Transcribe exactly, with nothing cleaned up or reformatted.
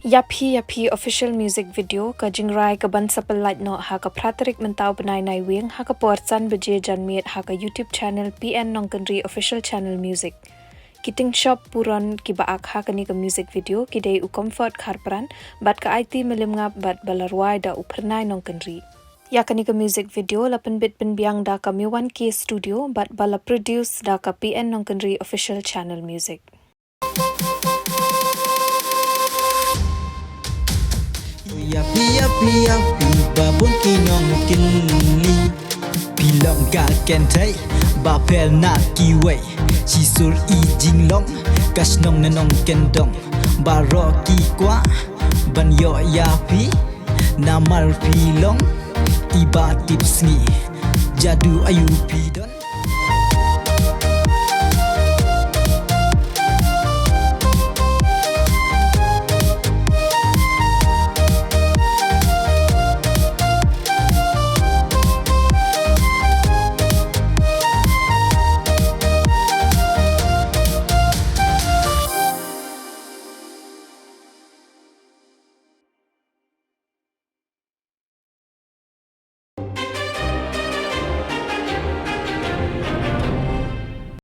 Ïa Phi Ïa Phi official music video, ka jingrai ka ban sa pyllait noh ha ka phra tarik mynta u bnai Naiwieng ha ka por san baje janmiet ha ka YouTube channel P N Nongkynrih Official Channel Music. Ki tyngshop puron kiba ak ha kane ka music video ki dei u Comfort Kharpran bad ka Aiti Mylliemngap bad ba la rwai da u Phyrnai Nongkynrih. Ïa kane ka music video la pynbit pynbiang da ka Miwan K Studio bad ba la produce da ka P N Nongkynrih Official Channel Music. Ïa phi, ïa phi, ïa phi, ba bun ki nongkynrih. Phi long ka kynthei ba pher na kiwei. Shisur i jinglong ka shnong na nongkyndong. Baroh ki kwah ban ïoh ïa phi. Namar phi long i ba tipsngi. Jadu aïu phi don?